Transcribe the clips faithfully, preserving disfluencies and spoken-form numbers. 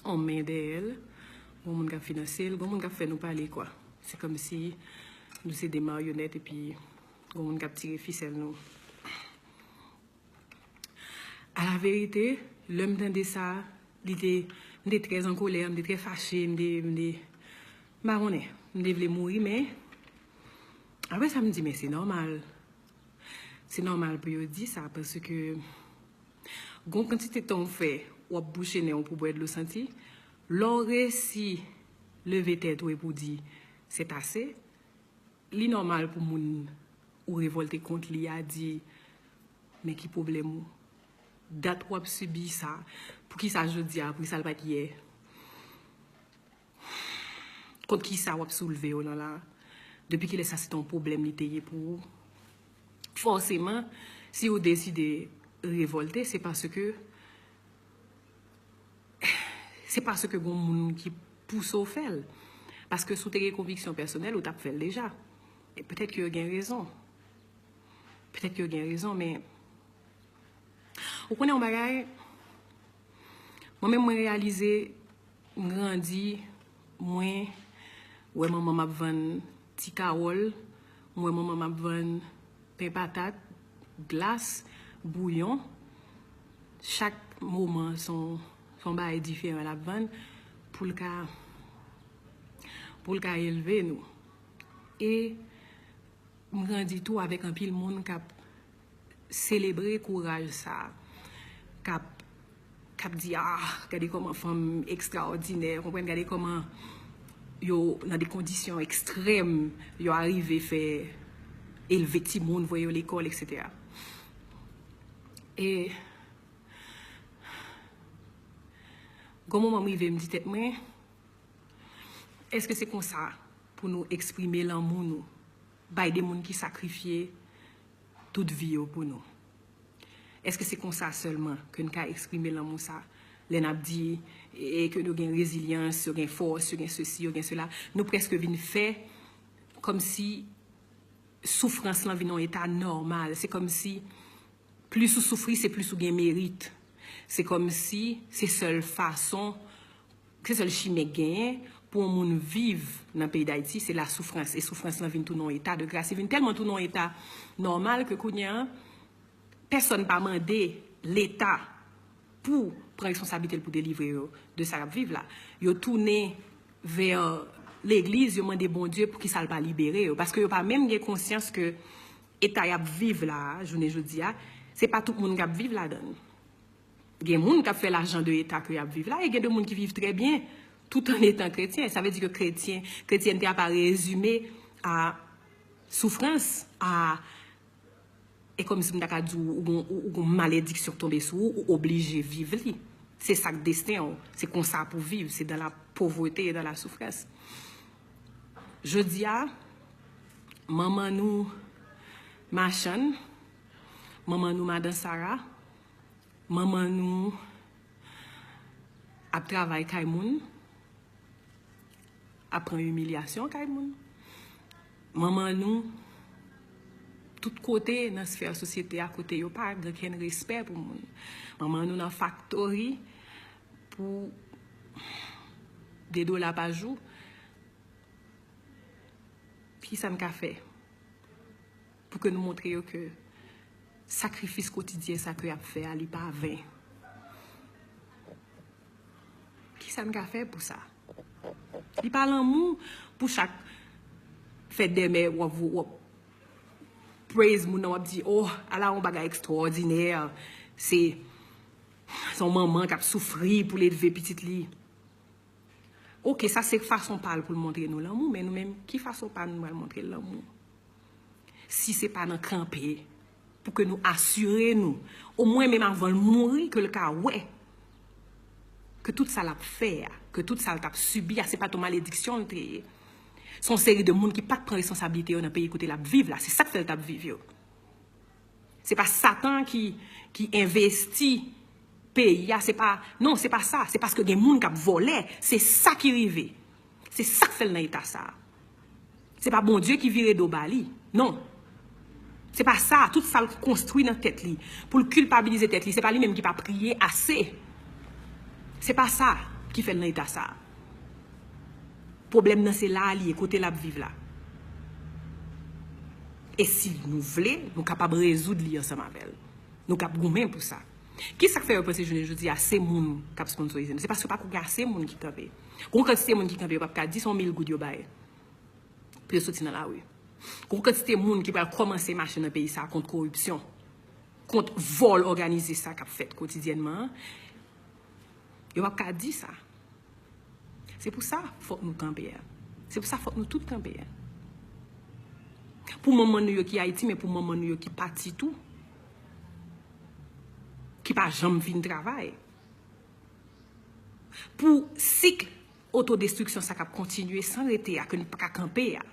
yon men dèyè l, gon moun k ap finanse l, gon moun k ap fè nou pale, kwa. Se kòmsi nou se de maryonèt epi gon moun k ap tire fisèl nou. A la verite, lè m tande sa, li te, m te trè an kolè, m te trè fache, m te, m te, m pa konnen, m te vle mouri, men apre sa, m di, men se nòmal. Se nòmal pou yo di sa, paske gon kantite tan w fè, w ap bouche nen w pou bwè dlo santi. Lè w resi leve tèt ou epi w di, c'est assez, li nòmal pou moun ou revòlte kont li a di, men ki pwoblèm ou? Dat w ap sibi sa, poukisa jodi a, poukisa l pa t yè? Kont kisa w ap soulve w lan la? Depi kilè sa se te yon pwoblèm li te ye pou ou? Fòseman, si w deside revòlte, se paske, se paske gon moun ki pouse w fè l. Paske si w te gen konviksyon pèsonèl, ou t ap fè l deja. E petèt ke yo gen rezon. Petèt ke yo gen rezon, men ou konnen yon bagay, mwen menm mwen reyalize, m grandi, mwen wè manman m ap vann ti kawòl, m wè manman m ap vann pen patat, glas, bouyon. Chak moman se yon, se yon bagay diferan l ap vann pou l ka, pou l ka elve nou. E m grandi tou avèk anpil moun k ap selebre kouraj sa, k ap, k ap di, ah, gade kòman fanm ekstraòdinè, konprann, gade kòman yo nan de kondisyon ekstrèm, yo arive fè elve timoun, voye yo lekòl, etsetera. E gon moman m rive, m di tèt mwen, èske se konsa pou nou eksprime lanmou nou bay de moun ki sakrifye tout vi yo pou nou? Èske se konsa sèlman ke n ka eksprime lanmou sa? Lè n ap di e, ke yo gen rezilyans, yo gen fòs, yo gen sesi, yo gen sela, nou prèske vin fè kòmsi soufrans lan vin yon eta nòmal. Se kòmsi plis ou soufri, se plis ou gen merit. Se kòmsi se sèl fason, se sèl chimen k genyen pou yon moun viv nan peyi Dayiti, se lasoufrans. E soufrans lan vin tounen yon eta de gras. Li vin tèlman tounen yon eta nòmal ke kounye a, pèsonn pa mande Leta pou pran responsablite l pou delivre yo de sa y ap viv la. Yo tounen vè legliz, yo mande Bondye poukisa l pa libere yo. Paske yo pa menm gen konsyans ke eta y ap viv la a, jounen jodi a, se pa tout moun k ap viv ladan l. Gen moun k ap fè lajan de eta ke y ap viv la, e gen de moun ki viv trè byen tout an etan kretyen. Sa vle di ke kretyen, kretyènte a pa rezime a soufrans, a, e kòmsi m ta ka di w, ou gon, ou, ou gon malediksyon k tonbe sou ou, ou oblije viv li. Se sa k desten w, se konsa pou viv, c'est dans la pauvreté et dans la souffrance. Jodi a, manman nou machann, manman nou madan Sara, manman nou ap travay kay moun, ap pran imilyasyon kay moun. Manman nou, tout kote nan sfè sosyete a, kote yo pa gen okenn respè pou moun. Manman nou nan faktori pou de dola pa jou. Kisa n ka fè pou ke nou montre yo ke sakrifis kotidyen sa ke y ap fè a, li pa ven? Kisa n ka fè pou sa? Li pa lanmou pou chak fèt dèmen w ap, w ap praise moun nan, w ap di, oh, ala yon bagay ekstwòdinè, se, se yon manman k ap soufri pou l elve pitit li. Oke, sa se fason pa l pou l montre nou lanmou, men nou menm, ki fason pa n nou pral montre l lanmou? Si se pa nan kanpe, pou ke nou asire nou, omwen menm avan l mouri, ke l ka wè ke tout sa l ap fè a, ke tout sa l t ap sibi a, se pa t yon malediksyon l te ye. Se yon seri de moun ki pa t pran responsablite yo nan peyi kote l ap viv la. Se sa k fè l t ap viv yo. Se pa Satan ki, ki envesti peyi a, se pa, non, se pa sa. Se paske gen moun k ap vòlè. Se sa ki rive. Se sa k fè l nan eta sa a. Se pa Bondye ki vire do ba li. Non. Se pa sa. Tout sa l konstwi nan tèt li, pou l kilpabilize tèt li, se pa li menm ki pa priye ase. Se pa sa. ki fè l nan eta sa a. Pwoblèm nan se la a li ye, kote l ap viv la. E si nou vle, nou kapab rezoud li ansanm avè l. Nou k ap goumen pou sa. Kisa k fè yo panse jounen jodi a se moun k ap sponsorize nou? Se paske pa gen ase moun ki kanpe. Gon kantite moun ki kanpe, yo p ap ka di se yon mil goud yo bay pou yo soti nan lari. Gon kantite moun ki pral kòmanse mache nan peyi sa a kont koripsyon, kont vòl òganize sa k ap fèt kotidyènman an. Yo p ap ka di sa. Se pou sa fòk nou kanpe a. Se pou sa fòk nou tout kanpe a. Pou manman nou yo ki Ayiti, men pou manman nou yo ki pati tou. Ki pa janm vin travay. Pou sik otodestriksyon sa k ap kontinye san rete a, ke nou pa ka kanpe a.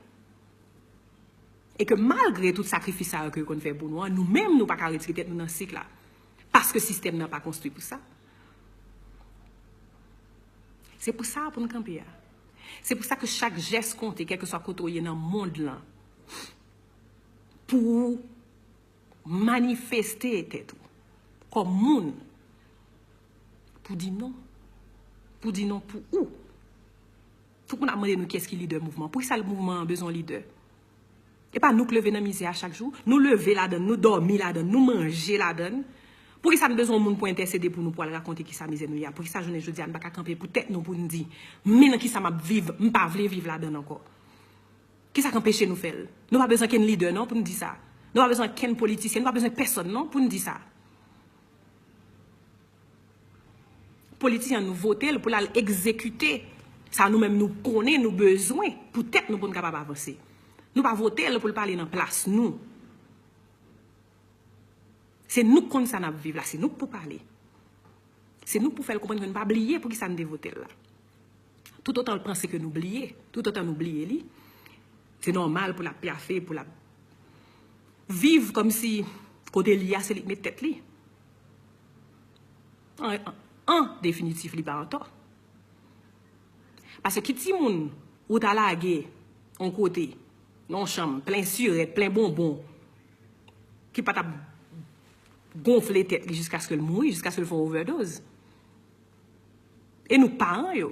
E ke malgre tout sakrifis sa yo ke yo konn fè pou nou an, nou menm nou pa ka retire tèt nou nan sik la. Paske sistèm nan pa konstwi pou sa. Se pou sa pou n kanpe a. Se pou sa ke chak jès konte, kèlkeswa kote w ye nan mond lan. Pou ou manifeste tèt ou kòm moun, pou di non. Pou di non pou ou. Tout moun ap mande nou kiyès ki lidè mouvman. Poukisa mouvman an bezwen lidè? E pa nou k leve nan mizè a chak jou? Nou leve ladann, nou dòmi ladann, nou manje ladann. Poukisa n bezwen yon moun pou entèsede pou nou, pou al rakonte kisa mizè nou ye a? Poukisa jounen jodi a n pa ka kanpe pou tèt nou pou n di, men nan kisa m ap viv, m pa vle viv ladann ankò? Kisa k anpeche nou fè l? Nou pa bezwen kenn lidè non pou n di sa. Nou pa bezwen kenn politisyen, nou pa bezwen pèsonn non pou n di sa. Politisyen an nou vote l pou l al egzekite sa nou menm nou konnen nou bezwen pou tèt nou pou n kapab avanse. Nou pa vote l pou l pale nan plas nou. Se nou k konn sa n ap viv la, se nou k pou pale. Se nou k pou fè l konprann ke nou pa bliye poukisa n te vote l la. Toutotan l panse ke nou bliye, toutotan nou bliye li, se nòmal pou l ap pyafe, pou l ap viv kòmsi kote l ye a se li k met tèt li. An, an, an definitif, li pa antò. Paske ki timoun ou ta lage yon kote, nan yon chanm plen sirèt, plen bonbon, ki pa t ap gonfle tèt li jiskaske l mouri, jiskaske l fè yon ovèdoz. E nou paran yo.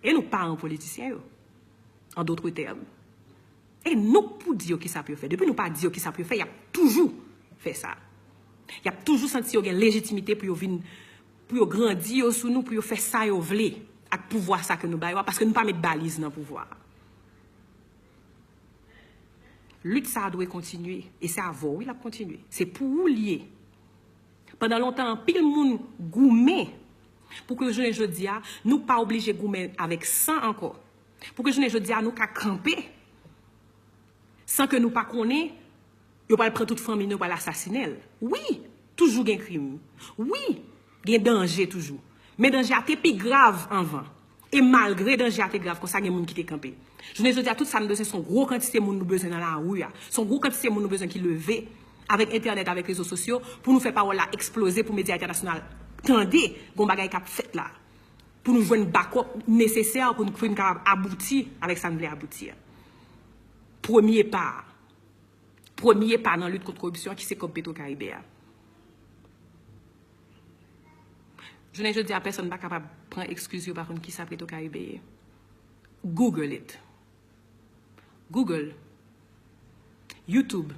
E nou paran politisyen yo. An dotre tèm. E nou k pou di yo kisa pou yo fè. Depi nou pa di yo kisa pou yo fè, y ap toujou fè sa. Y ap toujou santi yo gen lejitimite pou yo vin, pou yo grandi yo sou nou, pou yo fè sa yo vle ak pouvwa sa ke nou ba yo a, paske nou pa met baliz nan pouvwa a. Lit sa a dwe kontinye, e se avè w, wi, l ap kontinye. Se pou ou l ye. Pandan lontan, anpil moun goumen pou ke jounen jodi a, nou pa oblije goumen avèk san ankò. Pou ke jounen jodi a, nou ka kanpe san ke nou pa konnen yo pral pran tout fanmi nou, yo pral asasinen l. Wi, toujou gen krim. Wi, gen danje toujou. Men danje a te pi grav anvan. E malgre danje a te grav konsa, gen moun ki te kanpe. Jounen jodi a, tout sa n bezwen se yon gwo kantite moun nou bezwen nan lari a. Se yon gwo kantite moun nou bezwen ki leve avèk entènèt, avèk rezo sosyo, pou nou fè pawòl la eksploze, pou medya entènasyonal tande gon bagay k ap fèt la. Pou nou jwenn bakòp nesesè pou n, pou n kapab abouti avèk sa n vle abouti a. Premye pa a. Premye pa nan lit kont koripsyon an ki se kòb Petro Caribe a. Jounen jodi a, pèsonn pa kapab pran ekskiz yo pa konn kisa Petro Caribe ye. Google it. Google. YouTube.